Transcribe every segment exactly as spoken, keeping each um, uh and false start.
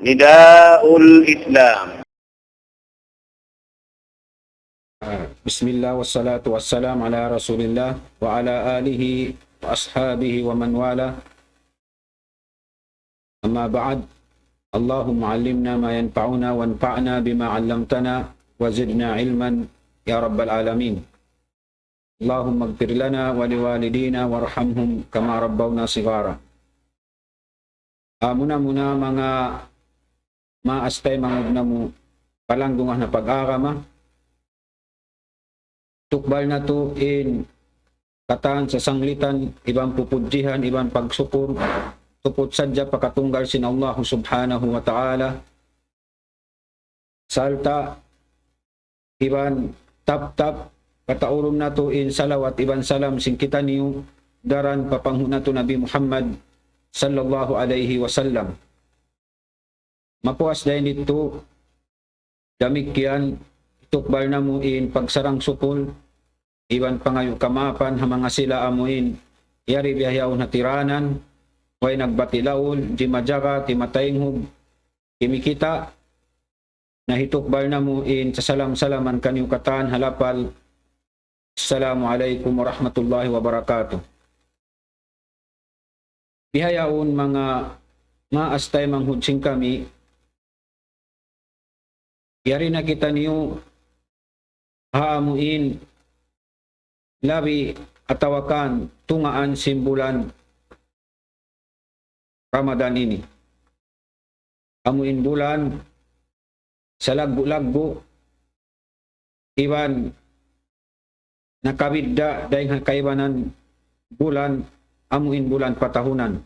نداء الإسلام. بسم الله والصلاة والسلام على رسول الله وعلى آله وأصحابه ومن والاه. أما بعد، اللهم علمنا ما ينفعنا وانفعنا بما علمتنا وزدنا علما يا رب العالمين. اللهم اغفر لنا ولوالدينا وارحمهم كما ربونا صغارا. Ah, muna-muna, manga maas taymanghud namu', palanggungan ha pag-agama, tukbal natu' in katan sasanglitan iban pupudjihan iban pagsukur, tuput sadja pa katunggal sin Allah Subhanahu wa Ta'ala. Sarta' iban tap-tap kataurun natu' in salawat iban salam sin kitaniyu daran pa panghu' natu' Nabi Muhammad sallallahu alayhi wasallam. Mapuas dayn ditu, damikkiyan, tukbal namu' in pagsarang-sukul iban pangayu' kamaapan ha manga sila amuin yari bihaun hatiranan, way nagbati' laul, di' majaga, di' mataynghug, di' mikita', na hitukbal namu' in sasalam-salaman kaniyu katan ha lapal, Assalamu alaykum warahmatullahi wabarakatuh. Bihaun manga maas taymanghud sin kami, yari na kitaniyu ha amuin labi atawa kan tungaan sin bulan Ramadan ini. Amuin bulan salaggu'-laggu' iban nakabidda' dayn ha kaibanan bulan, amuin bulan patahunan.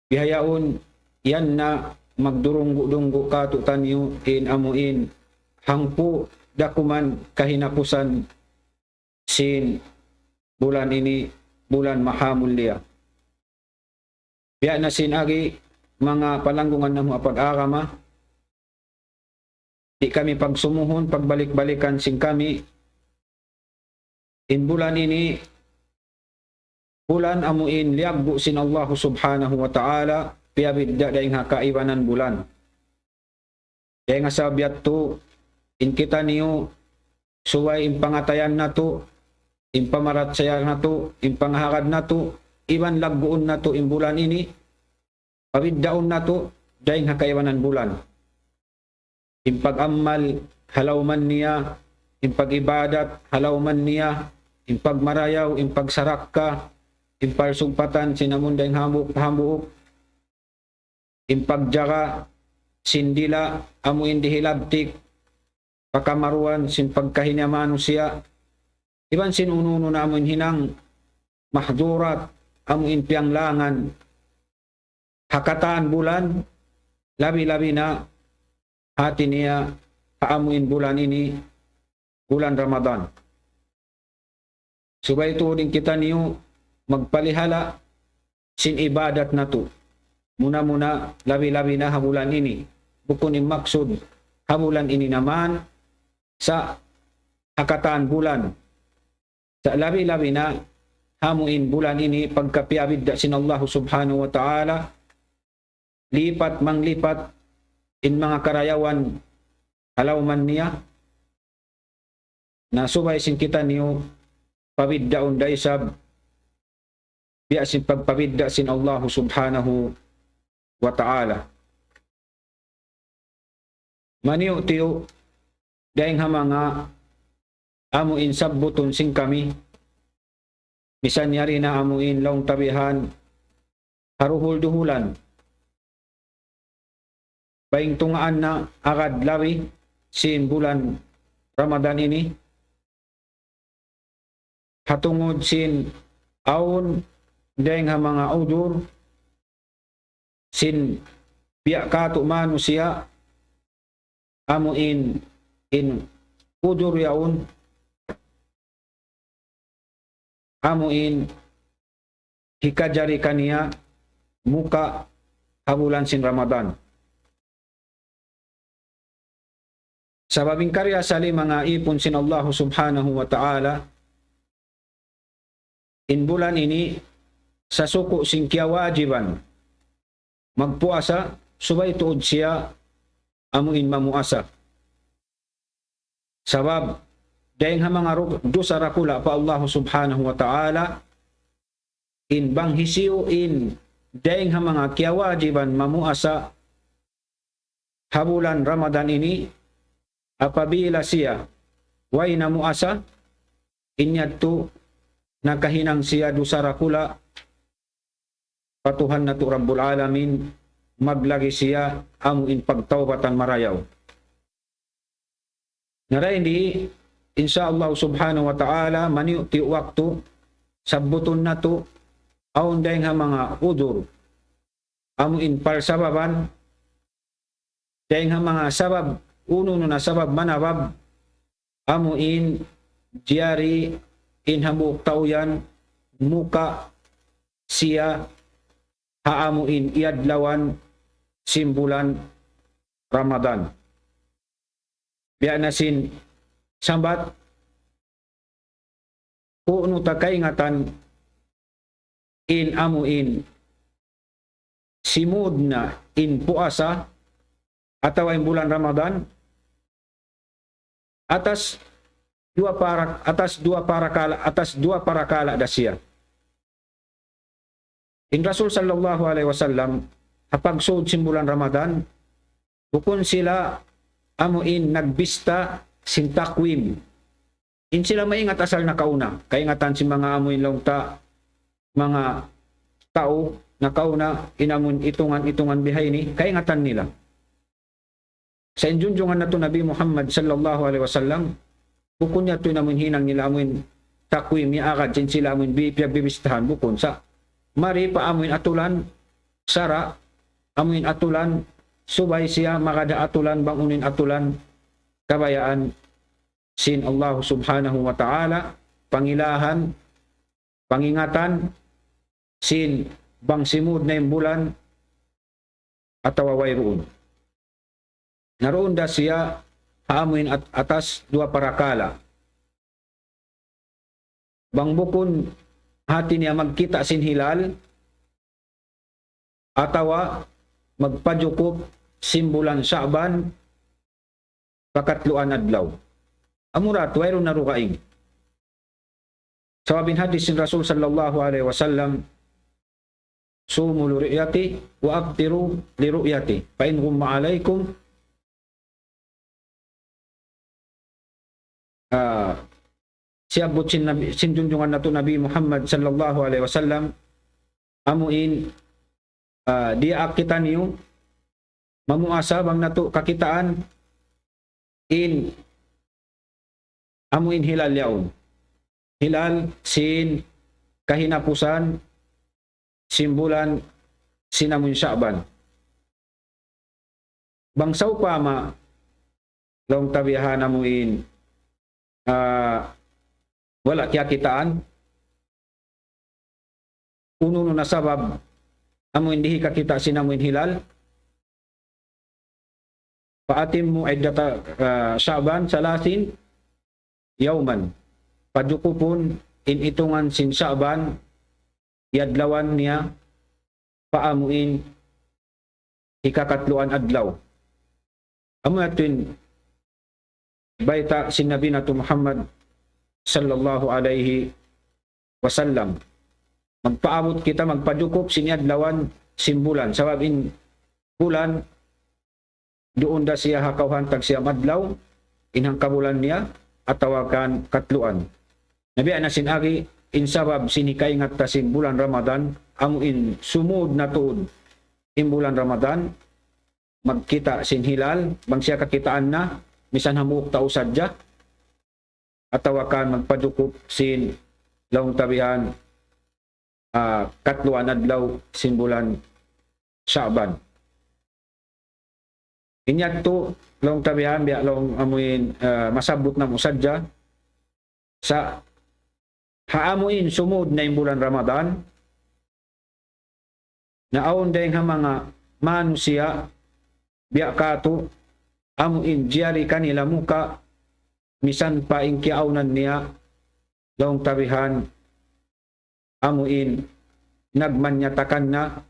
Bihaun, yan na magdurunggu'-dunggu' kātu'niyu in amuin hangpu' dakuman kahinapusan sin bulan ini, bulan mahamulliya. Biya' na sin agi, manga palanggungan namu' ha pag-agama, di' kami pagsumuhun, pagbalik-balikan sin kami, in bulan ini, bulan amuin liyaggu' sin Allah Subhanahu wa Ta'ala, piyabidda' dayn ha kaibanan bulan. Dayn ha sabab yadtu, in kitaniyu, subay in pangatayan natu', in pamarachaya natu', in pangahagad natu', iban lagguun natu' in bulan ini, pabiddaun natu', dayn ha kaibanan bulan. In pag-amal ha lawm niya, in pag-ibadat ha lawm niya, in pagmarayaw, in pagsarakka, in pagsugpatan sin amun dayng hambuuk-hambuuk, in pagjaga sin dila', amu in di' hilabtik pa kamaruan sin pagkahi niya manusiya', iban sin unu-unu na amu in hinang mahdurat, amu in piyanglangan ha katan bulan, labi-labi na hati niya ha amu in bulan ini, bulan Ramadan. Subay tuud in kitaniyu magpalihala' sin ibadat natu'. Muna-muna, labi-labi na ha bulan ini. Bukun in maksud ha bulan ini naman, sa' ha katan bulan. Sa' labi-labi na ha amu in bulan ini pagka piyabidda' sin Allah Subhanahu wa Ta'ala, lipat manglipat in manga karayawan ha lawm niya, na subay sin kitaniyu pabiddaun da isab biya' sin pagpabidda' sin Allah Subhanahu wa Ta'ala. Maniyu-tiyu dayng ha manga amu in sabbutun sin kami, misan yari na amu in laung ta bihan, ha duhul-duhulan. Bayng tungaan na agad labi sin bulan Ramadan ini, ha tungud sin awn dayng ha manga udur sin biya' katu' manusiya', amu in, in udur yaun, amu in hikajari kaniya muka' ha bulan sin Ramadan. Sabab in kari asali manga ipun sin Allah Subhanahu wa Ta'ala, in bulan ini sasuku' sin kiyawajiban magpuasa, subay tuud siya amu in mamuasa. Sabab, dayng ha manga ru-, dusa dakula' pa Allah Subhanahu wa Ta'ala, in bang hisiyu in dayng ha manga kiyawajiban mamuasa ha bulan Ramadan ini, apabila siya way namuasa, in yadtu nakahinang siya dusa dakula' pa Tuhan natu' Rabbul Alamin, maglagi siya amu in pagtawbatan marayaw. Na dayn di, insya Allah Subhanahu wa Ta'ala, maniyu'-tiyu' waktu, sabbutun natu', awn dayng ha manga udhur, amu in palsababan, dayng ha manga sabab, unu-unu na sabab manabab, amu in jari in hambuuk tau yan, muka siya ha amu in iyadlawan sin bulan Ramadan. Biya' na sin sambat, unu ta kaingatan in amu in simud na in puasa atawa in bulan Ramadan, atas duwa parak-, atas duwa parakala', atas duwa parakala' da siya. In Rasul sallallahu alayhi wasallam, ha pagsud sin bulan Ramadan, bukun sila amu in nagbista sin takwim. In sila maingat asal nakauna, kaingatan sin manga amu in laung ta, manga tau nakauna, in amu in itungan-itungan bihaini, kaingatan nila. Sa' in junjungan natu' Nabi Muhammad sallallahu alayhi wasallam, bukun yadtu in amu in hinang nila amu in takwim, agad sin sila amu in bi-, piyagbibistahan, bukun. Sa' mari pa amu in atulan sara', amu in atulan, subay siya magad ha atulan, bang unu in atulan kabayaan sin Allah Subhanahu wa Ta'ala, pangilahan, pangingatan, sin bang simud na in bulan atawa wayruun. Na duun da siya ha amu in at-, atas duwa parakala'. Bang bukun hati niya magkita' sin hilal, atawa magpajukup sin bulan Sha'ban, pakatluan adlaw. Amura tuud, wayruun na dugaing. Sabab in hadith sin Rasul sallallahu alayhi wasallam, صوموا لرؤيته وأفطروا لرؤيته فإن غم عليكم. Ah, siyabbut sin Nabi, sin junjungan natu' Nabi Muhammad sallallahu alayhi wasallam, amu in, ah, diyaak kitaniyu mamuasa bang natu' kakitaan in amu in hilal yaun. Hilal sin kahinapusan sin bulan sin amu in Sha'ban. Bang sawpama laung ta biya' ha amu in, ah, wala' kiyakitaan, unu-unu na sabab amu in di' hikakita' sin amu in hilal, فأتموا عدة شعبان ثلاثين يوما. Pajukupun in itungan sin Sha'ban, adlawan niya, pa amu in hikakatluan adlaw. Amu yadtu in bayta' sin Nabi natu' Muhammad sallallahu alayhi wasallam. Magpaabut kita, magpajukup sin adlawan sin bulan. Sabab in bulan, duun da siya ha kawhaan tag siyam adlaw, in hangkabulan niya, atawa kan katluan. Na biya' na sin agi, in sabab sin hikaingat ta sin bulan Ramadan, amu in sumud na tuud in bulan Ramadan, magkita' sin hilal, bang siya kakitaan na, misan hambuuk tau sadja, atawa kan magpajukup sin laung ta bihan, ah, katluan adlaw sin bulan Sha'ban. In yadtu, laung ta bihan, biya' laung amu in, ah, masabbut namu' sadja, sa' ha amu in sumud na in bulan Ramadan, na awn dayng ha manga manusiya', biya' katu', amu in jari kanila muka', misan pa in kiyaawnan niya, laung ta bihan, amu in nagmanyatakan na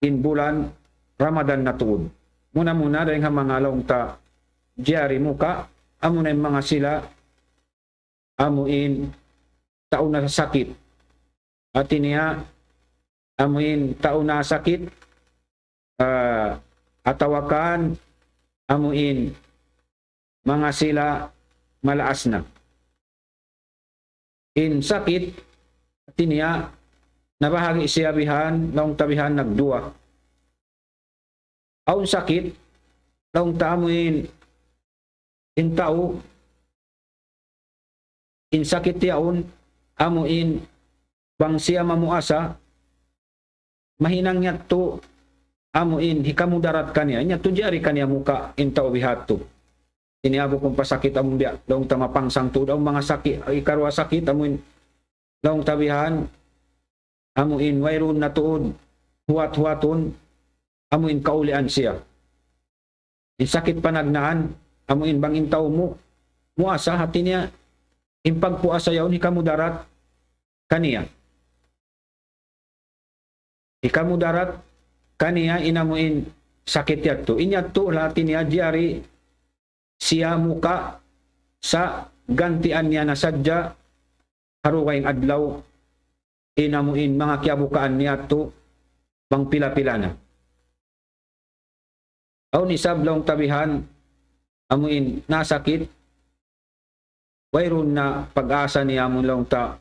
in bulan, Ramadan na tuud. Muna-muna dayn ha manga laung ta jari muka, amuna in manga sila, amu in tau nasasakit. Hati niya, amu in tau nasakit, ah, atawa kan amu in manga sila malaas na. In sakit, hati niya, nabahagi' siya bihan, laung ta bihan nagduwa. Awn sakit, laung ta amu in, in tau, in sakit yaun, amu in bang siya mamuasa, mahinang yadtu, amu in hikamudarat kaniya, yadtu jari kaniya muka in tau bihadtu. Ini abu kung pasakit amu biya', laung ta mapangsang tuud, amu manga sakit, ikaruwa sakit, amu in, laung ta bihan, amu in wayruun na tuud, huwat-huwatun, amu in kaulian siya. In sakit panagnaan, amu in bang in tau mu, muasa hati niya, in pagpuasa yaun hikamudarat kaniya. Hikamudarat kaniya in amu in sakit yadtu. In yadtu hati niya jari siya muka sa' gantian niya na sadja ha dugaing adlaw in amu in manga kiyabukaan niya yadtu bang pila-pila na. Awn isab laung ta bihan, amu in nasakit, wayruun na pag-asa niya amu laung ta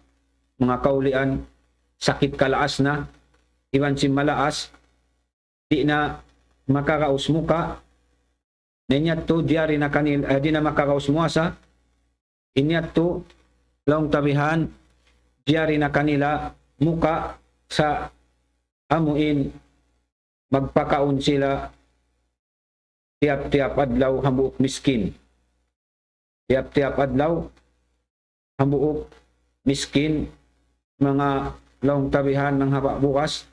manga kaulian, sakit kalaas na, iban sin malaas, di' na makaraus muka, na in yadtu, jari na kanil-, eh, di' na makaraus muasa, in yadtu, laung ta bihan, jari na kanila muka sa' amu in magpakaun sila tiyap-tiyap adlaw hambuuk miskin. Tiyap-tiyap adlaw hambuuk miskin, manga laung ta bihan nanghaba' bugas,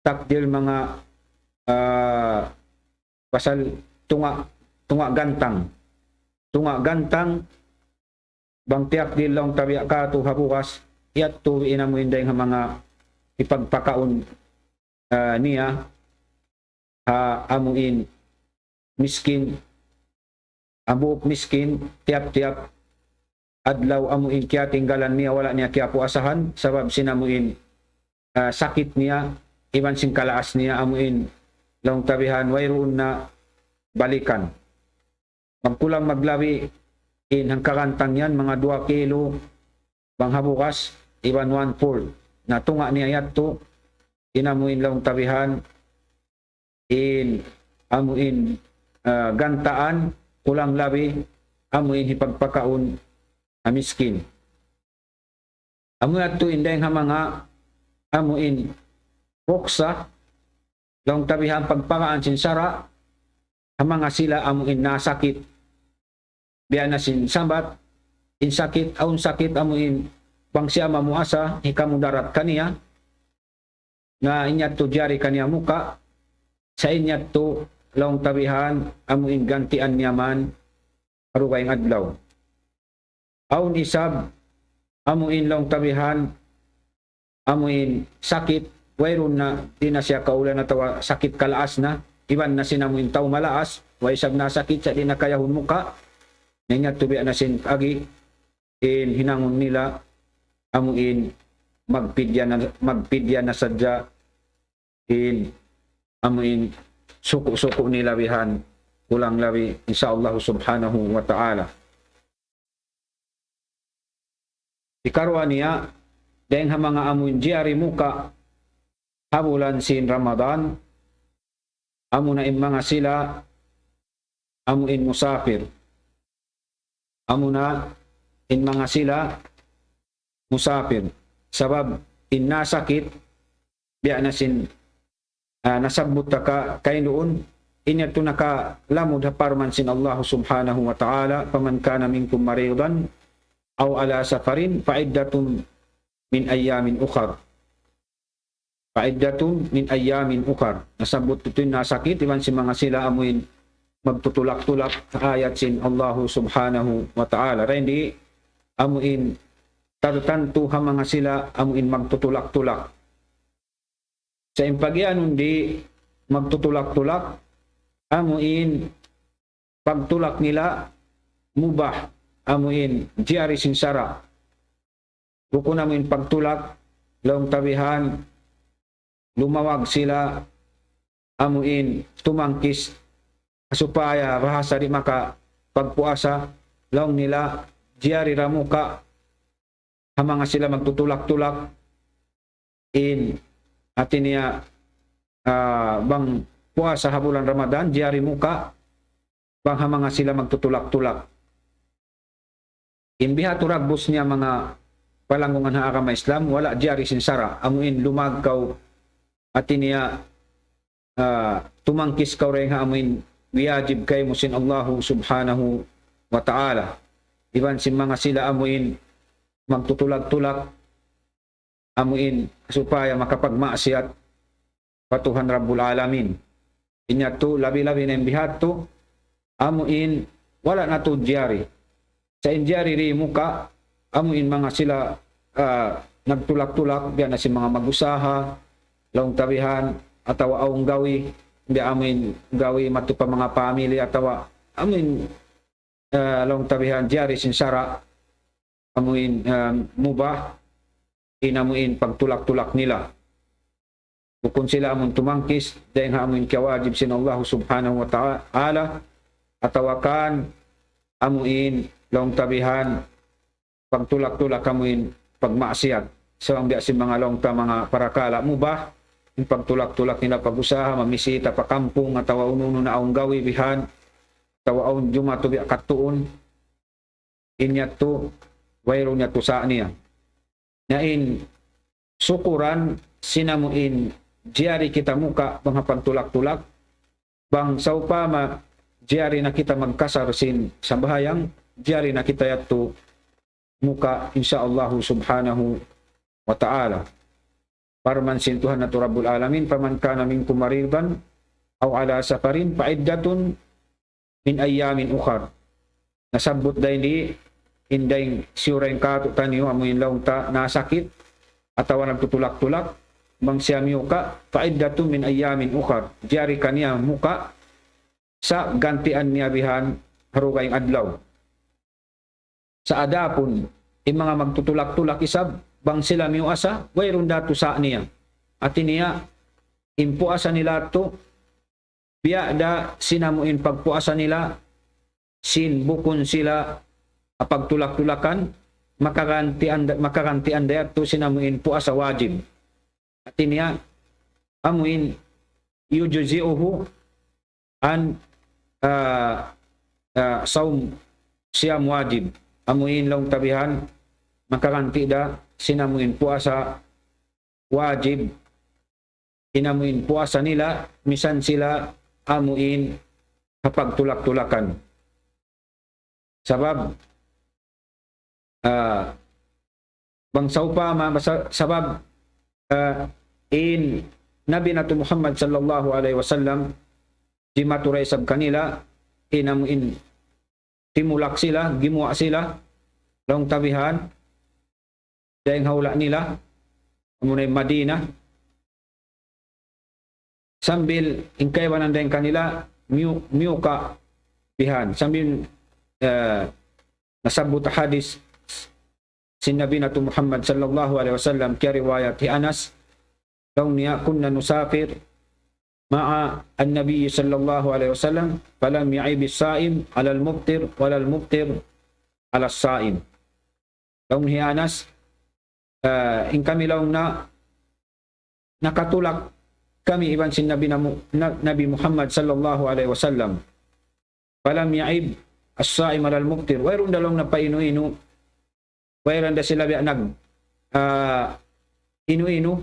takdil manga, ah, pasal tunga', tunga' gantang. Tunga' gantang, bang tiyakdil laung ta biya' katu' ha bugas, yadtu in amu in dayng ha manga hipagpakaun, ah, niya, ha amu in miskin, hambuuk miskin, tiyap-tiyap adlaw amu in kiyatinggalan niya, wala' niya kiyapuasahan, sabab sin amu in, ah, sakit niya, iban sin kalaas niya, amu in laung ta bihan, wayruun na balikan. Magkulang maglabi in hangkagantang yan, manga duwa kilo, bang ha bugas, iban one-fourth. Na tunga' niya yadtu, in amu in laung ta bihan, in amu in, ah, gantaan, kulang labi, amu in hipagpakaun ha miskin. Amu yadtu in dayng ha manga, amu in ruksa, laung ta bihan pagparaan sin sara', ha manga sila amu in nasakit. Biya' na sin sambat, in sakit, awn sakit amu in bang siya mamuasa, hikamudarat kaniya, na in yadtu jari kaniya muka, sa' in yadtu laung ta bihan, amu in gantian niya man, ha dugaing adlaw. Awn isab, amu in laung ta bihan, amu in sakit, wayruun na, di' na siya kaulan atawa sakit kalaas na, iban na sin amu in tau malaas, way isab nasakit sa' di' na kayahun muka, na in yadtu biya' na sin agi, in hinangun nila, amu in magpidya na, magpidya na sadja, in amu in suku'-suku' nila bihan, kulang labi, insya Allah subhanahu wa ta'ala. Ikaruwa niya, dayng ha manga amu in jari muka ha bulan sin Ramadan, amu na in manga sila, amu in musafir. Amu na in manga sila musafir. Sabab in nasakit, biya' na sin, ah, nasabbut ta ka-, kaina duun, in yadtu nakalamud ha parman sin Allah subhanahu wa ta'ala, فمن كان منكم مريضا أو على سفر فعدة من أيام أخر. فعدة من أيام أخر. Nasabbut tuud in nasakit, iban sin manga sila amu in magtutulak-tulak ha ayat sin Allah subhanahu wa ta'ala. Dayn di amu in tartantu ha manga sila amu in magtutulak-tulak. Sa' in pagiyanun di, magtutulak-tulak, amu in pagtulak nila mubah, amu in jari sin sara'. Bukun amu in pagtulak, laung ta bihan, lumawag sila, amu in tumangkis, supaya bahasa di' makapagpuasa, laung nila, jari ra muka', ha manga sila magtutulak-tulak, in, hati niya, ah, bang puasa ha bulan Ramadan, jari muka', bang ha manga sila magtutulak-tulak. In biha' tu ragbus niya manga palanggungan ha agama Islam, wala' jari sin sara', amu in lumawag kaw, hati niya, ah, tumangkis kaw dayn ha amu in wiyajib kaymu sin Allahu Subhanahu wa Ta'ala. Iban sin manga sila amu in magtutulak-tulak, amu in supaya makapagmaksiyat pa Tuhan Rabbul Alamin. In yadtu, labi-labi na in biha' tu, amu in wala' na tu jari. Sa' in jari di' muka', amu in manga sila, ah, nagtulak-tulak, biya' na sin manga mag-usaha, laung ta bihan, atawa awn gawi, biya' amu in gawi madtu pa manga pamili, atawa amu in, ah, laung ta bihan, jari sin sara', amu in, ah, mubah, in amu in pagtulak-tulak nila. Bukun sila amun tumangkis, dayn ha amu in kiyawajib sin Allah Subhanahu wa Ta'ala, atawa kan amu in laung ta bihan, pagtulak-tulak amu in pagmaksiyat. Sa' bang biya' sin manga laung ta manga parakala' mubah, in pagtulak-tulak nila pag-usaha, mamisita pa kampung, atawa unu-unu na awn gawi bihan, atawa awn jumatu biya' katuun, in yadtu, wayruun yadtu sa' niya. Na in sukuran sin amu in jari kita muka' bang ha pagtulak-tulak, bang sawpama jari na kita magkasar sin sambahayang, jari na kita yadtu muka', insya Allahu Subhanahu wa Ta'ala. Parman sin Tuhan natu' Rabbul Alamin, فمن كان منكم مريضا أو على سفر فعدة من أيام أخر. Nasabbut dayn di, in dayn siyura in katu' taniyu amu in laung ta nasakit, atawa nagtutulak-tulak, bang siya miyuka', فعدة من أيام أخر. Jari kaniya muka', sa' gantian niya bihan ha dugaing adlaw. Sa' adapun, in manga magtutulak-tulak isab, bang sila miyuasa, wayruun da tu sa' niya. Hati niya, in puasa nila tu, biya' da sin amu in pagpuasa nila, sin bukun sila, ah, pagtulak-tulakan, makagantian da, makagantian da yadtu sin amu in puasa wajib. Hati niya, amu in يجزئه عن, ah, ah, صوم صيام واجب. Amu in laung ta bihan, makaganti da sin amu in puasa wajib, in amu in puasa nila, misan sila amu in ha pagtulak-tulakan. Sabab, ah, bang sawpama, basa-, sabab, ah, in Nabi natu' Muhammad sallallahu alayhi wasallam, jimatu da isab kanila, in amu in timulak sila, gimuwa' sila, laung ta bihan, dayn ha hula' nila, amu na in Madina. Sambil in kaibanan dayn kanila, miyu-, miyuka' bihan. Sambil, eh, nasabbut hadis sin Nabi natu' Muhammad sallallahu alayhi wasallam, kiyariwayat hi Anas, laung niya, كنا نسافر مع النبي صلى الله عليه وسلم فلم يعب الصائم على المفطر ولا المفطر على الصائم. Laung hi Anas, ah, in kami laung na nakatulak kami iban sin Nabi namu-, na-, Nabi Muhammad sallallahu alayhi wasallam. فلم يعب الصائم على المفطر. Wayruun da laung na painu-inu. Wayruun da sila biya' nag, ah, inu-inu.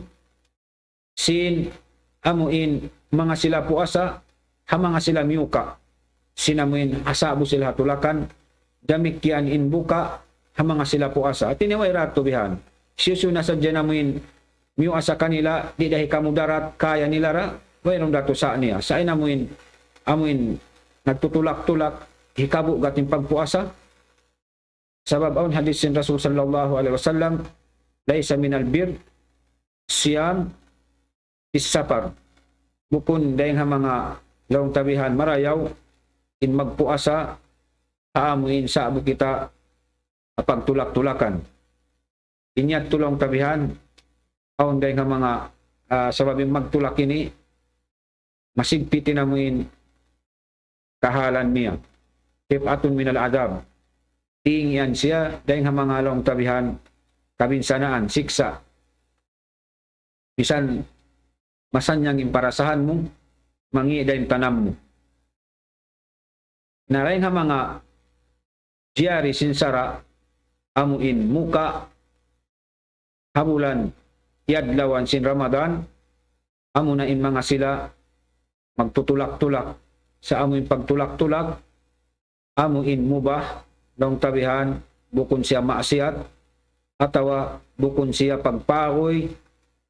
Sin amu in manga sila puasa, ha manga sila miyuka'. Sin amu in asabu sila ha tulakan, damikkiyan in buka', ha manga sila puasa. Hati niya way da tu bihan. Hisiyu-siyu na sadja in amu in miyuasa kanila, di' da hikamudarat, kaya nila ra, wayruun da tu sa' niya. Sa' in amu in, amu in nagtutulak-tulak, hikabugat in pagpuasa. Sabab awn hadis sin Rasul sallallahu alayhi wasallam, ليس من البر صيام في السفر. bukun dayng ha manga laung ta bihan marayaw in magpuasa ha amu in sa'bu kita pagtulak-tulakan. In yadtu laung ta bihan, awn dayng ha manga, ah, sabab in magtulak ini, masigpit in amu in kahalan niya. Qit'atun minal adhab. Tingian siya dayng ha manga laung ta bihan kabinsanaan, siksa'. Misan masannyang in parasahan mu, mangi' da in tanam mu. Na dayng ha manga jari sin sara' amu in muka' ha bulan iyadlawan sin Ramadan, amu na in manga sila magtutulak-tulak. Sa' amu in pagtulak-tulak, amu in mubah, laung ta bihan, bukun siya maksiyat, atawa bukun siya pagpaguy,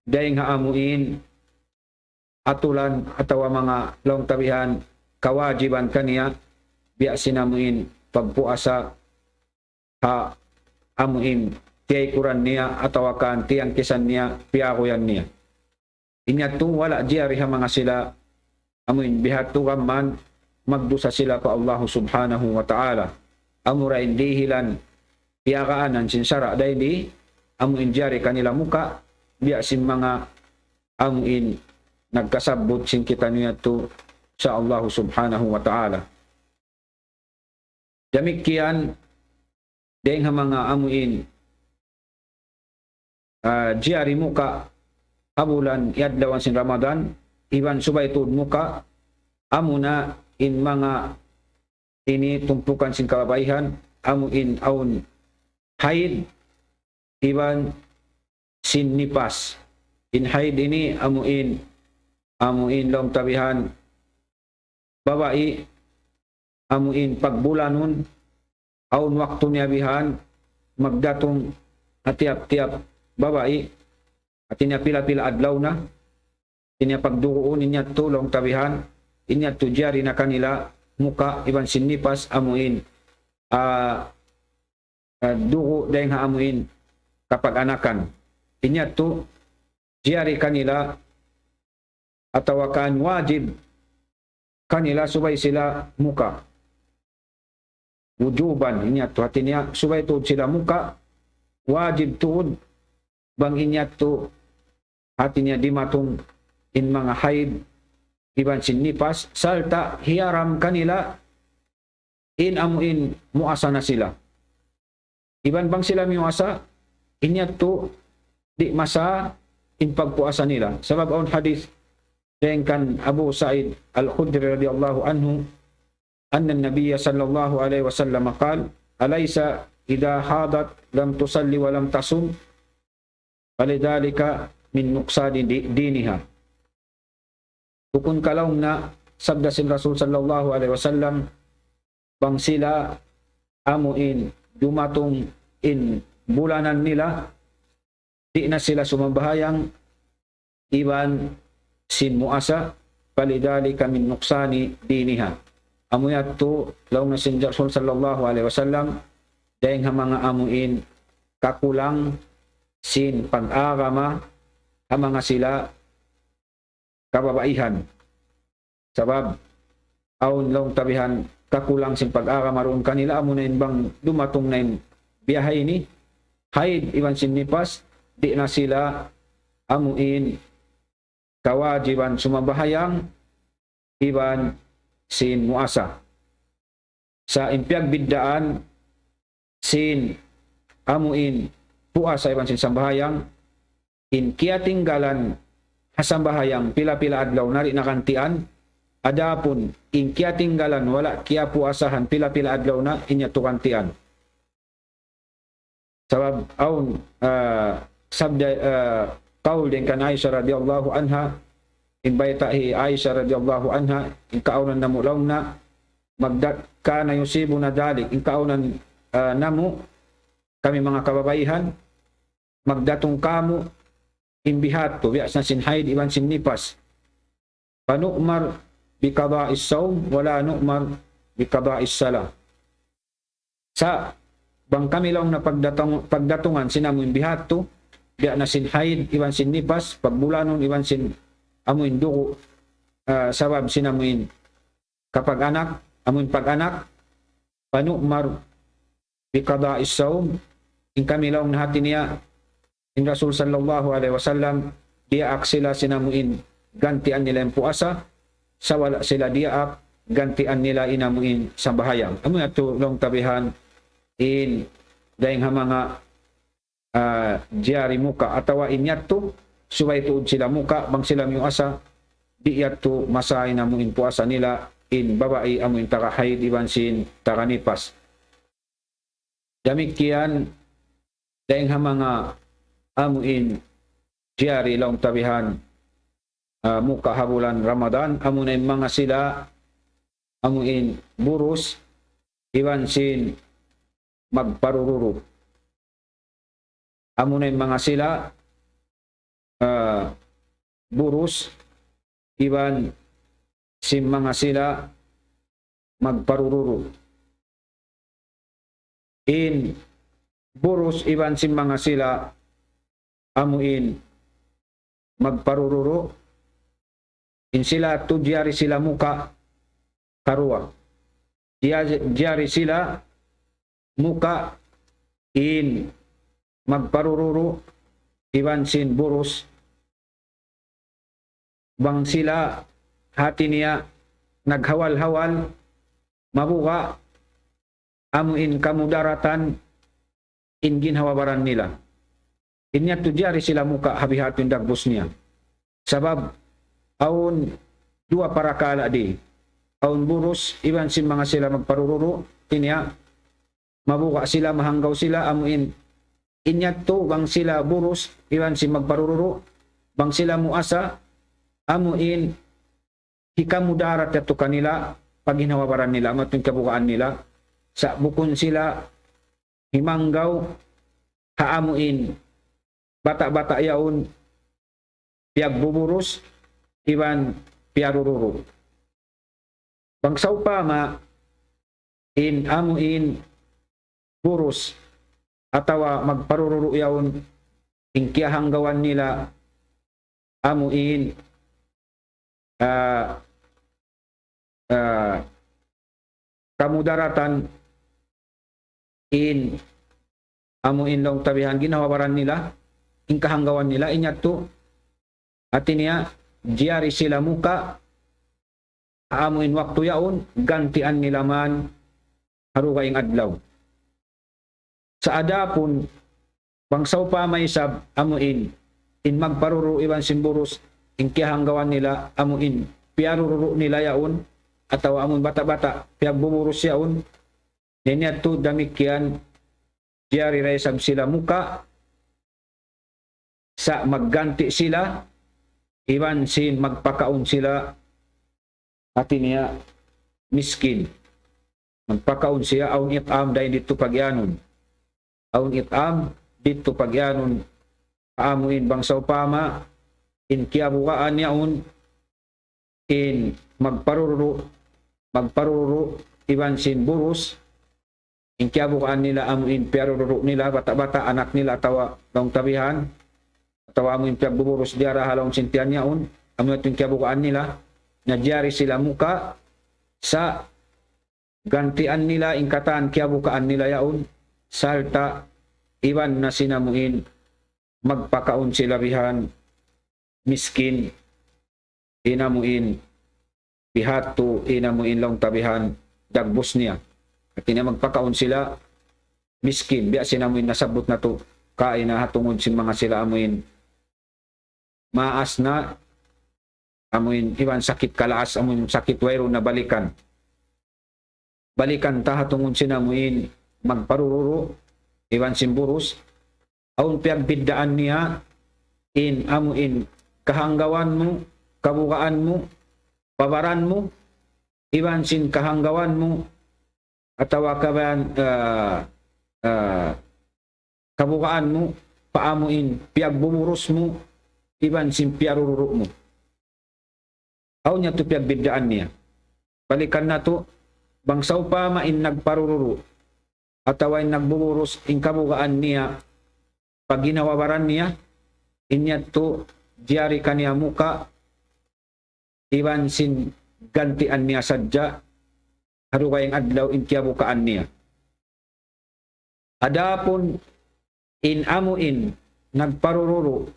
dayng ha amu in atulan atawa manga laung ta bihan kawajiban kaniya, biya' sin amu in pagpuasa ha amu in tiyaykuran niya atawa kan tiyangkisan niya, piyaguyan niya. In yadtu wala' jari ha manga sila amu in bihadtu gam mayan magdusa sila pa Allahu Subhanahu wa Ta'ala. Amura in dihilan piyagaanan sin sara' dayn di amu in jari kanila muka', biya' sin manga amu in nagkasabbut sin kitaniyu yadtu sa' Allahu Subhanahu wa Ta'ala. Damikkiyan dayng ha manga amu in, ah, jari muka' ha bulan iyadlawan sin Ramadan, iban subay tuud muka', amu na in manga ini tumpukan sin kababaihan, amu in awn haid, iban sin nipas. In haid ini amu in, amu in laung ta bihan babai, amu in pagbulanun, awn waktu niya bihan, magdatung ha tiyap-tiyap babai, hati niya pila-pila adlaw na, hati niya pagduguun in yadtu laung ta bihan, in yadtu jari na kanila muka' iban sin nipas amu in, ah, ah, dugu' dayng ha amu in kapag-anakan. In yadtu jari kanila atawa kan wajib kanila subay sila muka'. Wujuban, in yadtu hati niya, subay tuud sila muka', wajib tuud, bang in yadtu hati niya dimatung in manga haid, iban sin nipas, sarta' hiyaram kanila in amu in muasa na sila. Iban bang sila miyuasa, in yadtu di' masa in pagpuasa nila. Sabab awn hadith dayng kan Abu Sa'id Al-Khudri radiyallahu anhu, أن النبي صلى الله عليه وسلم قال: أليس إذا حاضت لم تصل ولم تصم؟ فلذلك من نقصان دي-، دينها. Bukun ka laung niya sabda sin Rasul sallallahu alayhi wasallam, bang sila amu in dumatung in bulanan nila, di' na sila sumambahayang iban sin muasa, فلذلك من نقصان دينها. Amu yadtu laung niya sin Rasul sallallahu alayhi wasallam, dayng ha manga amu in kakulang sin pag-agama ha manga sila kababaihan. Sabab awn laung ta bihan kakulang sin pag-agama duun kanila, amu na in bang dumatung na in biya' ha ini, haid iban sin nipas, di' na sila amu in kawajiban sumambahayang iban sin muasa. Sa' in piyagbiddaan sin amu in puasa iban sin sambahayang, in kiyatinggalan ha sambahayang pila-pila adlaw na di' na gantian, adapun in kiyatinggalan wala' kiyapuasahan pila-pila adlaw na, in yadtu gantian. Sabab awn, ah, sabda, ah, qawl dayng kan Aisha radiyallahu anha, in bayta' hi Aisha radiyallahu anha, in kaawnan namu' laung niya, magdat-, كان يصيبنا ذلك, in kaawnan, ah, namu', kami manga kababaihan, magdatung kāmu' in bihadtu, biya' na sin haid iban sin nipas. فنؤمر بقضاء الصوم ولا نؤمر بقضاء الصلاة. Sa' bang kami laung niya pagdatung-, pagdatungan sin amu in bihadtu, biya' na sin haid iban sin nipas, pagbulanun iban sin amu in dugu', ah, sabab sin amuin kapag-anak, amuin pag-anak, فنؤمر بقضاء الصوم, in kami laung niya hati niya, in Rasul sallallahu alayhi wasallam, diyaak sila sin amuin gantian nila in puasa, sa' wala' sila diyaak gantian nila in amuin sambahayang. Amu yadtu laung ta bihan in dayng ha manga, ah, jari muka' atawa in yadtu, subay tuud sila muka', bang sila miyuasa, di' yadtu masa in amuin puasa nila, in babai amuin taga haid iban sin taga nipas. Damikkiyan, dayng ha manga amuin jari laung ta bihan, ah, muka' ha bulan Ramadan, amuna in manga sila amuin burus, iban sin magparururu. Amuna in manga sila, ah, burus, iban sin manga sila magparururu. In burus iban sin manga sila amuin magparururu, in sila tu jari sila muka' karuwa. Jari, jari sila muka' in magparururu iban sin burus. Bang sila hati niya naghawal-hawal, mabuga' amuin kamudaratan in ginhawa-baran nila. In yadtu jari sila muka' ha bihadtu in dagbus niya. Sabab awn duwa parakala' di. Awn burus, iban sin manga sila magparururu, hati niya, mabuga' sila, mahanggaw sila, amuin in yadtu, bang sila burus, iban sin magparururu, bang sila muasa, amuin hikamudarat yadtu kanila, pagginhawa-baran nila, amu yadtu in kabugaan nila, sa' bukun sila himanggaw ha amuin bata'-bata' yaun, piyagbuburus, iban piyarururu. Bang sawpama in amuin burus atawa magparururu yaun, in kiyahanggawan nila amuin, ah, ah, kamudaratan in amuin laung ta bihan ginhawa-baran nila, in kahanggawan nila, in yadtu, hati niya, jari sila muka' ha amuin waktu yaun, gantian nila man ha dugaing adlaw. Sa' adapun bang sawpama isab amuin in magparururu iban sin burus, in kiyahanggawan nila amuin piyarururu nila yaun, atawa amuin bata'-bata' piyagbuburus yaun, in yadtu damikkiyan, jari da isab sila muka', sa' magganti' sila, iban sin magpakaun sila, hati niya, miskin. Magpakaun siya, awn it'am dayn didtu pagiyanun. Awn it'am didtu pagiyanun, amuin bang sawpama in kiyabugaan yaun, in magparururu, magparururu iban sin burus, in kiyabugaan nila amuin piyarururu nila, bata'-bata', anak nila atawa laung ta bihan, atawa amuin piyagbuburus diyara ha lawm sin tiyan yaun, amu yadtu in kiyabugaan nila, na jari sila muka', sa' gantian nila in katan kiyabukaan nila yaun, sarta' iban na sin amuin magpakaun sila bihan miskin, in amuin bihadtu, in amuin laung ta bihan dagbus niya. Hati niya magpakaun sila miskin, biya' sin amuin nasabbut natu' kaina ha tungud sin manga sila amuin maas na, amuin iban sakit kalaas, amuin sakit wayruun na balikan. Balikan ta ha tungud sin amuin magparururu iban sin burus, awn piyagbiddaan niya in amuin kahanggawan mu, kabugaan mu, pa baran mu, iban sin kahanggawan mu, atawa kaban, ah, ah, kabugaan mu, pa amuin piyagbuburus mu, iban sin piyarururu mu. Awn yadtu piyagbiddaan niya. Balikan natu', bang sawpama in nagparururu, atawa in nagbuburus, in kabugaan niya, pagginhawa-baran niya, in yadtu jari kaniya muka', iban sin gantian niya sadja, ha dugaing adlaw in kiyabukaan niya. Adapun in amu in nagparururu'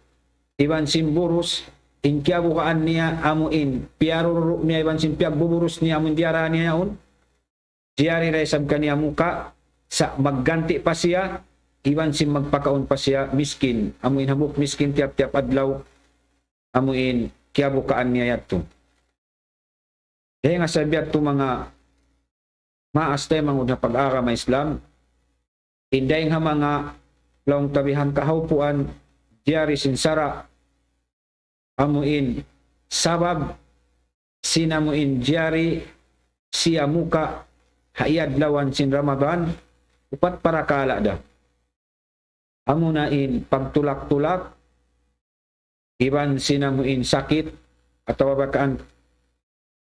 iban sin burus, in kiyabukaan niya amu in piyarururu' niya iban sin piyagbuburus niya amu in diyara niya yaun, jari da isab kaniya muka, sa' magganti pa siya, iban sin magpakaun pa siya miskin, amu in hambuuk miskin tiyap-tiyap adlaw, amu in kiyabukaan niya yadtu. Dayn ha sabab yadtu manga maas taymanghud ha pag-agama Islam, in dayn ha manga laung ta bihan kahaupuan jari sin sara', amu in sabab sin amu in jari siya muka ha iyadlawan sin Ramadan, upat parakala' da. Amuna in pagtulak-tulak, iban sin amu in sakit, atawa bakaan,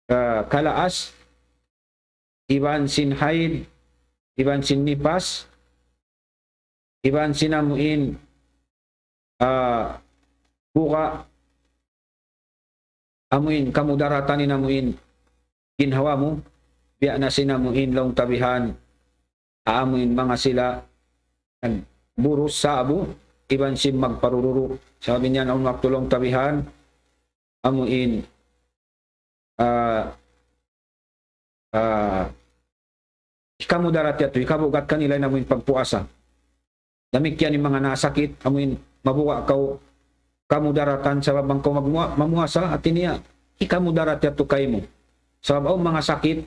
ah, kalaas, iban sin haid, iban sin nipas, iban sin amu in, ah, buga, amu in kamudaratan in amu in ginhawa mu, biya' na sin amu in laung ta bihan, amu in manga sila, kan, burus sa'bu, iban sin magparururu'. Sabab in yan awn waktu laung ta bihan, amu in, ah, ah, hikamudarat yadtu, hikabugat kanila in amu in pagpuasa. Damikkiyan in manga nasakit, amu in mabuga' kaw kamudaratan sabab bang kaw magmua-, mamuasa, hati niya, hikamudarat yadtu kaymu. Sabab awn manga sakit,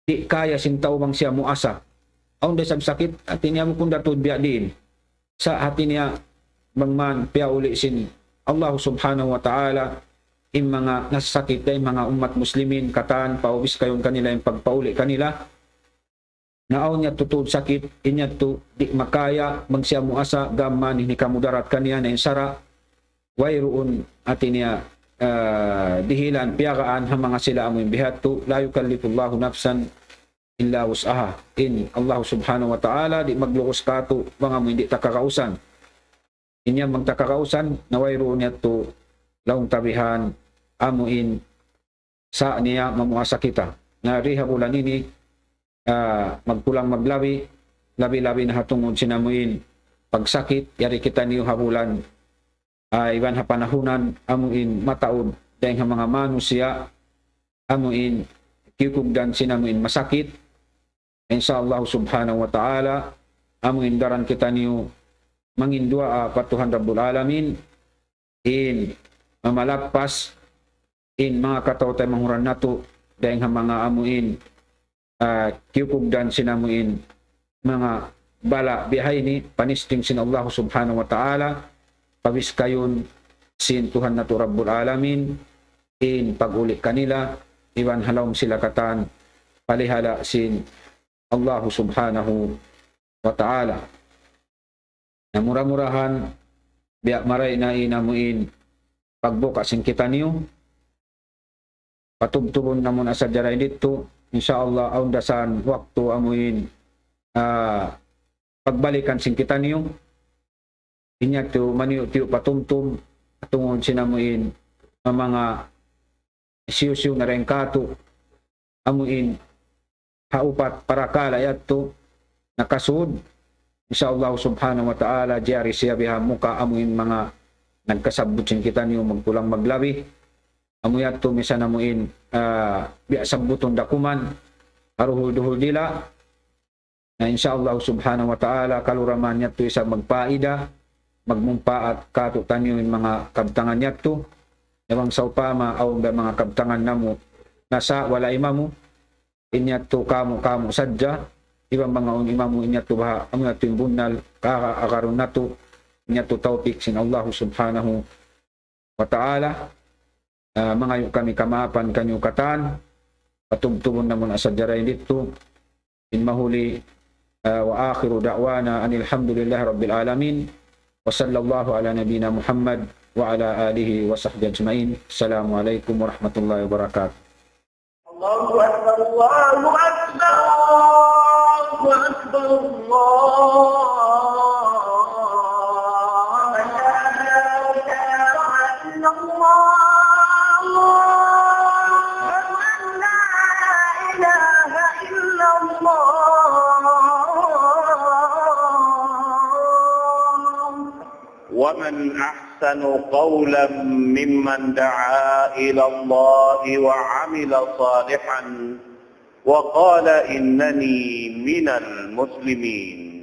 di' kaya sin tau bang siya muasa. Awn da isab sakit, hati niya bukun da tuud biya' diin. Sa' hati niya bang man piyauli' sin Allah Subhanahu wa Ta'ala, in manga nasakit da in manga ummat muslimin, katan, paubis kayun kanila in pagpauli' kanila. Na awn yadtu tuud sakit, in yadtu di' makaya, bang siya muasa, gam man in hikamudarat kaniya na in sara', wayruun hati niya, ah, dihilan piyagaan ha manga sila amu in biya' hādtu, لا يكلف الله نفسا إلا وسعها. In Allah Subhanahu wa Ta'ala di' maglugus kātu' bang amu in di' ta kagausan. In yan bang ta kagausan, na wayruun yadtu laung ta bihan amu in sa' niya mamuasa kita. Na di ha bulan ini, ah, magkulang maglabi, labi-labi na ha tungud sin amu in pagsakit, yari kitaniyu ha bulan, ah, iban ha panahunan, amu in mataud, dayn ha manga manusiya', amu in kiyukugdan sin amu in masakit. Insya Allah Subhanahu wa Ta'ala, amu in daran kitaniyu mangin duwaa pa Tuhan Rabbul Alamin, in mamalappas in manga kataw-taymanghuran natu', dayn ha manga amu in, ah, kiyukugdan sin amu in manga bala' biya' ha ini, panisting sin Allah Subhanahu wa Ta'ala, pabiskayun sin Tuhan natu' Rabbul Alamin, in pag-uli' kanila, iban ha lawm sila katan, palihala' sin Allah Subhanahu wa Ta'ala. Na mura-murahan, biya' marayaw na in amu in pagbuka sin kitaniyu. Patubtubun namu' na sadja dayn didtu. Insya Allah, awn da isab waktu amu in, ah, pagbalikan sin kitaniyu. In yadtu maniyu'-tiyu' patumtum, tungud sin amu in manga hisiyu-siyu na dayn kātu', amu in ha upat parakala' yadtu nakasud. Insya Allah Subhanahu wa Ta'ala, jari siya biha muka amu in manga nagkasabbut sin kitaniyu magkulang maglabi. Amu yadtu misan amu in, ah, biya' sabbutun da kuman, ha duhul-duhul dila. Na insya Allah Subhanahu wa Ta'ala, kalu da man yadtu isab magpaida, magmumpaat kātu'niyu in manga kabtangan yadtu. Na bang sawpama awn da manga kabtangan namu' nasa' wala' imamu, in yadtu kamu'-kamu' sadja, iban bang awn imamu in yadtu baha', amu yadtu in bunnal, ka-, agarun natu', in yadtu tawpik sin Allah Subhanahu wa Ta'ala. Ah, mangayu' kami kamaapan kaniyu katan, patubtubun namu' na sadja dayn didtu. In mahuli, ah, وآخر دعوانا أن الحمد لله رب العالمين. وصلى الله على نبينا محمد وعلى آله وصحبه أجمعين. السلام عليكم ورحمة الله وبركاته. الله أكبر، الله أكبر، الله أكبر، الله أكبر. لا إله إلا الله. ومن أحسن قولا ممن دعا إلى الله وعمل صالحا وقال إنني من المسلمين.